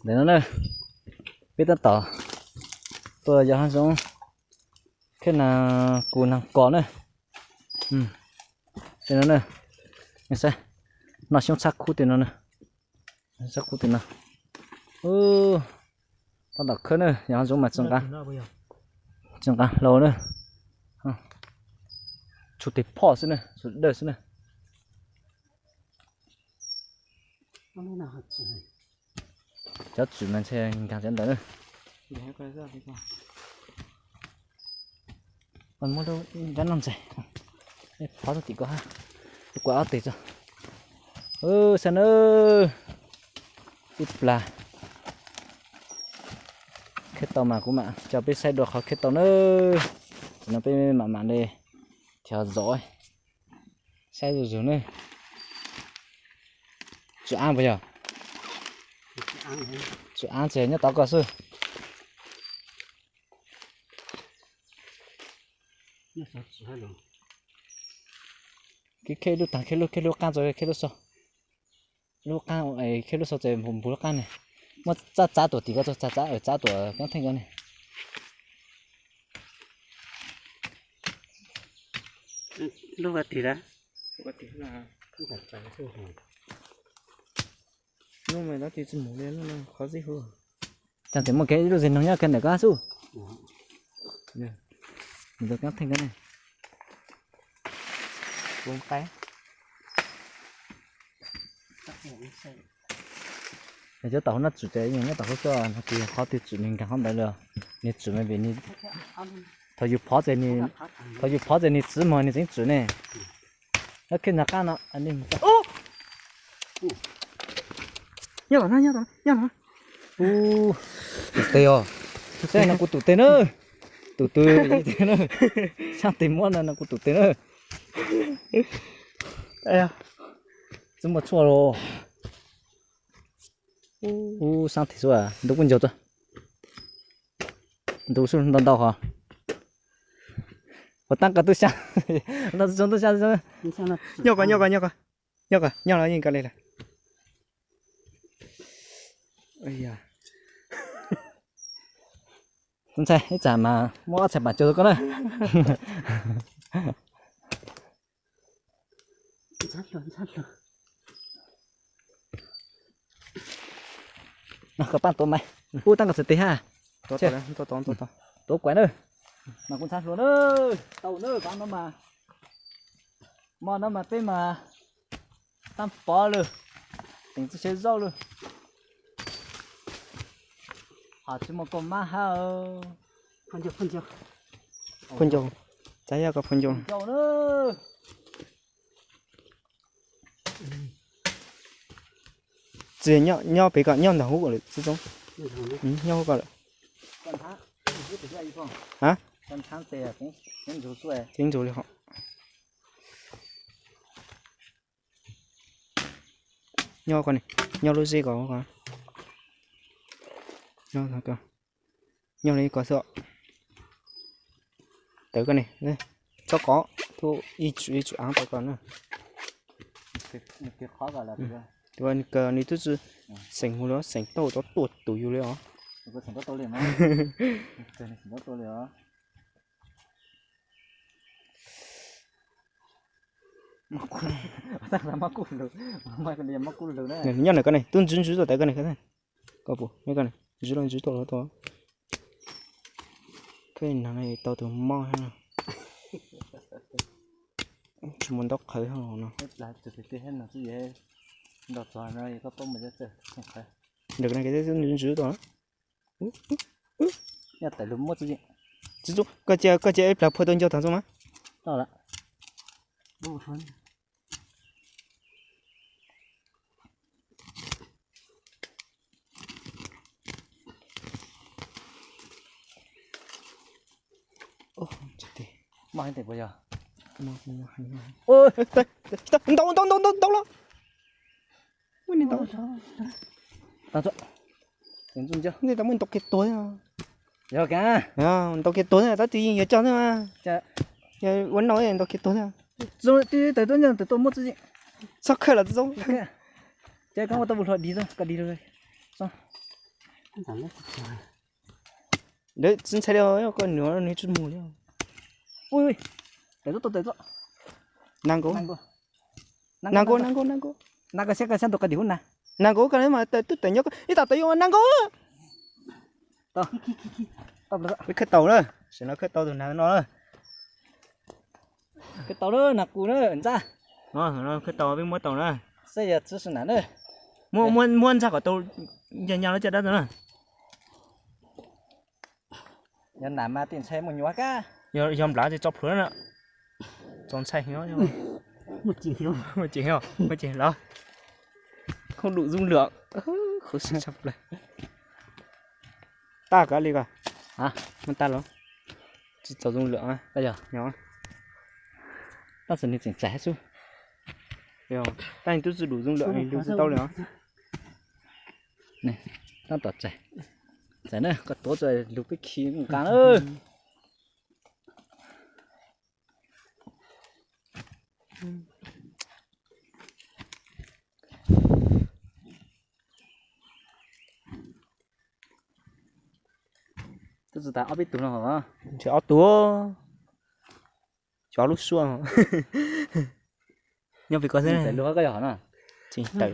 Ntawm no na, peb tab tom tuaj yos hav zoov, kheb na, kuv nag kos na. Tej no na, saib, noj xyoob txhab kub tim no na, txhab kub tim no. Tab tom khawb na, yog hav zoov mas tsis nqa, tsis nqa hlau na. Tshuav tes phoj xwb na, tshuav dawj xwb na. Cov tswm mas ntshe nkag cov ntawd na. Muab nrab noj ntxais, phov txog tim ko ha, kua ob teg tso. Saib na, tib plag. Kheb tau mas kuv mam coj peb saib dua qhov kheb tau na. Tam no peb mam mam li thov zov saib zuj zus ne. Tswm ab puas yog? Tswm ab ces nyob tod ko xwb. Kheb lub taag, kheb lub, kheb lub qaab tso, kheb lub sau. Lub qaab, kheb lub sau ces npug lub qaab ne. Muab txav txav tuam tim ko tso, txav txav txav tuam kaab theej ko ne. Lub ua tim a? Caag tes muaj kev ib lub zeg noog nyob kag ntawm ko xwb. Nws kaab theej ko ne. Cov tau hauv no tswm ces nyob tau hauv xwb, no ces qhov twg tswm nws nkaag qhov ntawd li. Nws tswm mas vim thaum yus phov ces, thaum yus phov ces nws txwv muag nws tseem tswm ne. Nyob kheb nraag qaab no. Nyob los, nyob los, nyob los. Tus teg os. Saib no kuv tus teg na. Tus tus teg na. Saab teg muab no, no kuv tus teg na. Txwb muaj tshuaj los. Ub, saab teg xwb, ntu kuj ncaug tso. Ntu xwb ntau ntau hov. Puas taab ko tub sab, ntau tub sab. Nyob ko, nyob ko, nyob ko. Nyob ko, nyob los yeej ko li lawm. Tub ntxhais, ib tsam mas muab ob txhais pam caug rau koj na. Koj paab tuav mas, ub, taab ko txhais teg hab. Tuav kuam na. Mas kuv ntxhab hluas na, tau na, paab no mas, mo no mas peb mas taab pov lawm, teem txuj xyab zauj lawm. Hos tsis muaj kaus mab hab. Phu ncoo, txav yog ko phu ncoo. Txiv nyob pem ko, nyob ntawm hub ko lawm txiv tub. Nyob hub ko lawm. Ceev ntug li hov. Nyob ko ne, nyob lub zeb ko, nyob ko xwb. Tawv ko ne, txhob kov, tuaj ib tsum ib tsum aav tawv ko na. Nws twb tsi xeem mus li, xeem tau tau tuaj tus yug li os. Nyob ntawm ko ne, tub ntswv ntswv tuaj tawv ko ne. Ko puas, ntswv los ntswv tuaj los tuaj. Peb no tau tus mob hab no. Tsis muaj ntaub qhawv hab no. Ntawm ko ne, tub ntswv ntswv tuaj. Txiv tub, koj cia, koj cia ib plag phua tau ncau tag txob mas. Ntau, ntau, ntau, ntau, ntau los. Nej tau muaj ntau kiag tuag, ntau kiag tuag tab sis yeej yuav coj xwb mas. Yog ua noj ntau kiag tuag. Txhob khawm los txhob. Ces koj ua tau ua hluas dig, koj dig. Lawv tsis ntshai li, koj nws nws tsis mus li. Ui, tawm tuaj, tawm tuaj. Nag nkaus, nag nkaus, nag nkaus, nag nkaus. Nag nkaus, koj xyab nkaus qhov twg mas tawm tuaj tawm nyob, ib tag tawm yuav nag nkaus. Khawb tau na, tam no khawb tau tus nag no. Khawb tau na, nag qus na ntxhab. Khawb tau, peb muab tau na. Xav yog txwv sim nam na. Muab, muab ntxhab kom tau, ncav nyav lawv caj dab ntawd na. Yog nam mas tim ntshai mus nyuam kab. Yog nplav ces tso plhuav na. Txaus ntshai heev. Muaj ceem heev, muaj ceem los. Không đủ dung lượng. Khov siab tshaj plaws. Tag kov li ko. Muaj tag los? Tsis txaus dung lượng. Tab sis nws tseem txais xwb. Tab sis twb tsis đủ dung lượng, nws lug tsis tau li os. Tab tom txais, txais na, koj tuav txais lug peb khi mus nqa na. Twb tsis tas ob peb tug no. Ntshe ob tug, cov lub suab. Nyob pem ko xwb. Tsis tawm.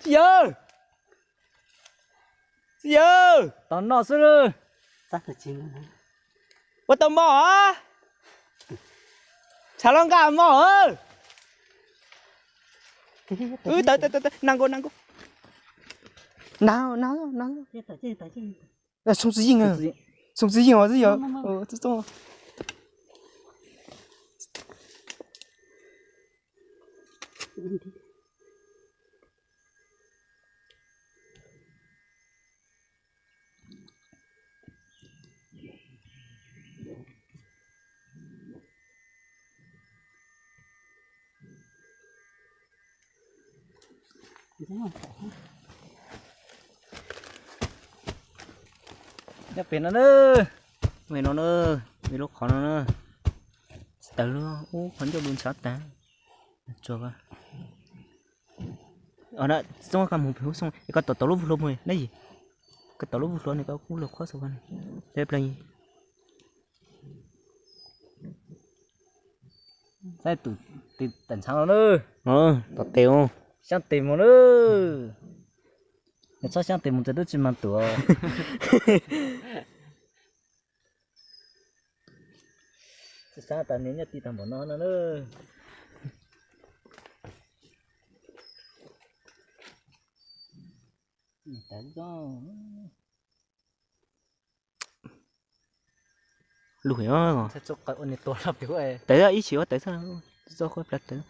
Txiv yawg, txiv yawg, tos noj xwb. Ua tau mov, tshav los nqa mov. Tawm, tawm, tawm, nag nkaus, nag nkaus. Nag, nag, nag. Xoo tsis yeej, xoo tsis yeej os xwb yog. Nyob pem no na, pem no na, pem lub qhov no na. Tsis tawm li, ub, qhov ncauj lus ntshav tag. Txooj koj mus pem hub xoo es koj tom tom lub vug hlua mus na yim. Koj tom lub vug hlua ne, koj kuj luag qhuab xwb ne. Saib tus tes tawm ntshav no na. Tom tes, xyab tes mus na. Yog txhob xyab tes mus ces twb tsis mag tuam. Tsis xav tas niam nyob ti tag npaum no no na. Lug heev. Tawv ib chim ua tawv xwb, txoj qhuab plab tawv.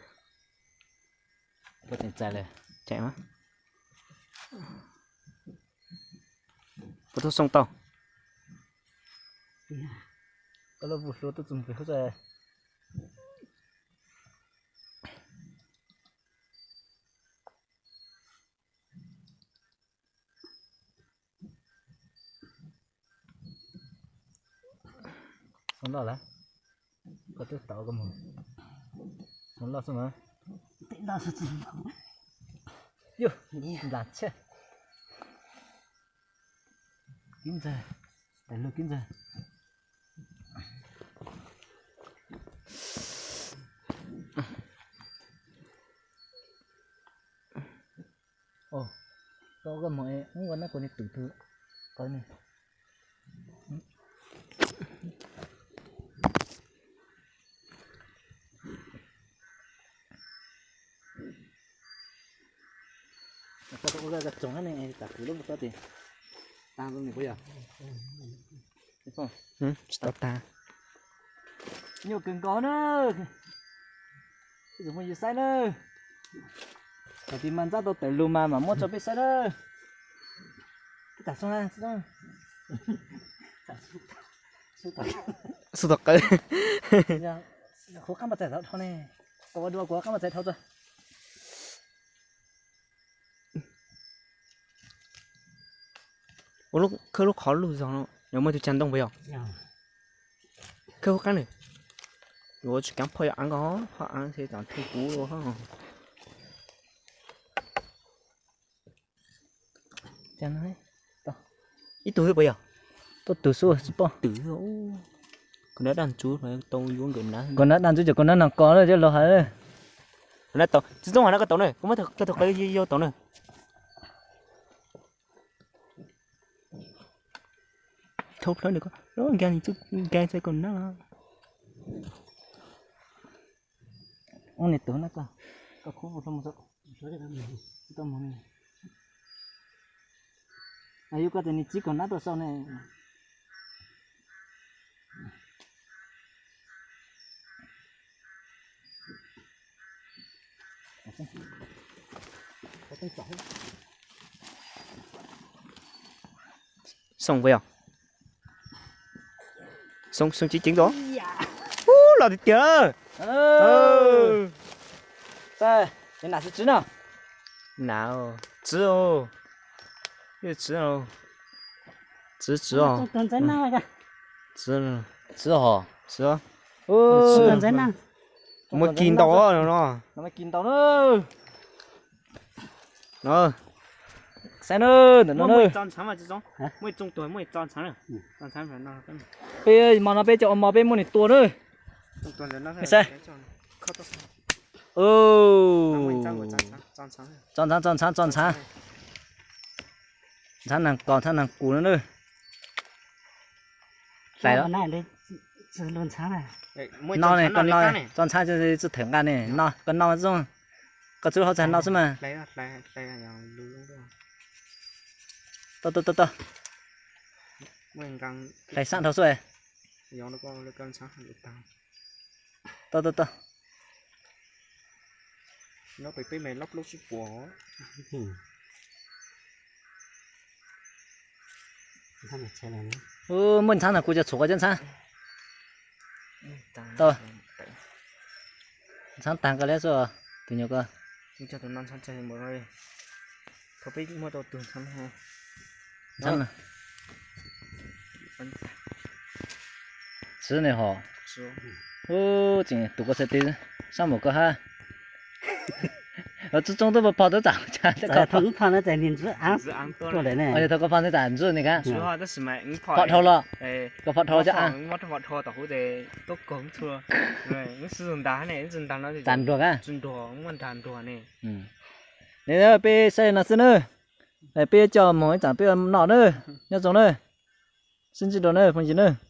Txais mas. Puas tau xoo tau? Koj lub vug hlua tuaj txug pem hub txaj. Xoo loj lawm. Koj twb tau koj mus. Xoo loj xwb mas. Yus, nplas tshaj. Kib ntxawg, tais lug kib ntxawg. Tau koj mus es ua nab kuv ni twm tu qawv ni. Tau ua koj tsoom ne, tas kuv lub mus txob tis tag ntua nws puas yog? Tsis tau tag. Nyuaj kawg nkaus na. Ib tsoom phooj ywg saib na. Thaum twg mas ntxab tau tawm lug mas mam muab tso peb saib na. Ib tag xoo na. Xub tom qawv. Kuv qab npaj txais dhau dhau ne. Kuv ua dua kuv qab npaj txais dhau tso. Ua lub khawb lub qhov lug zog no yog muaj tus cag ntoo puas yog? Khawb hub qab nws. Yuav tsis kav phoj yog av nkaus, phoj av ces tsam thu kuv. Ib tug puas yog? Tuaj tug xwb tsis pom. Kaus nab daj ntxub, kaus nab daj ntxub ces kaus nab nag kos lawm coj los hais. Tsis txob hais no koj tau na, koj muab tau qe yau tau na. Thau plawv nws ko, nkag nkag txog kaus nab. Ua niam tus na koj, koj khub mus, yus koj tias nws txib kaus nab tuaj sau ne. Xoo puas yog? Xoo, xoo ceev ceev tau. Ub, los tiag tiag. Nam xwb txiv no. Nam, txiv os. Txiv, txiv os. Txiv, txiv os. Muab kis ntaus no. Kis ntaus na. Saib na, ntawm no na. Peb hmo no peb cov ua mov peb muab nws tua na. Saib. Tso ntxhab, tso ntxhab, tso ntxhab. Ntxhab nag kos, ntxhab nag kus no na. Hlais los. No ne, koj no tso ntxhab tsis theem nqa ne, no koj no zoo. Koj txub hauv txaj no xwb mas. Tau, tau, tau, tau. Hlais sab dhau xwb. Tau, tau, tau. Muaj ntxhab no kuv cov txhuam koj cov ntxhab. Tau. Ntxhab tag nqa liab xwb, tus nyuam ko. Txiv ne hos. Ub, tseem tus ko txhais tes sab npaum ko hab. Txob txoob twb pog twb txam. Yog thaum koj pog twb txam ntxwb ne ka. Pog dhau los. Koj pog dhau cov a. Txam nruag ka. Ne peb saib no xwb na. Peb coj mus ib tsam peb noj na. Nyob zoo na. Sib ntsib dua na phooj ywg na.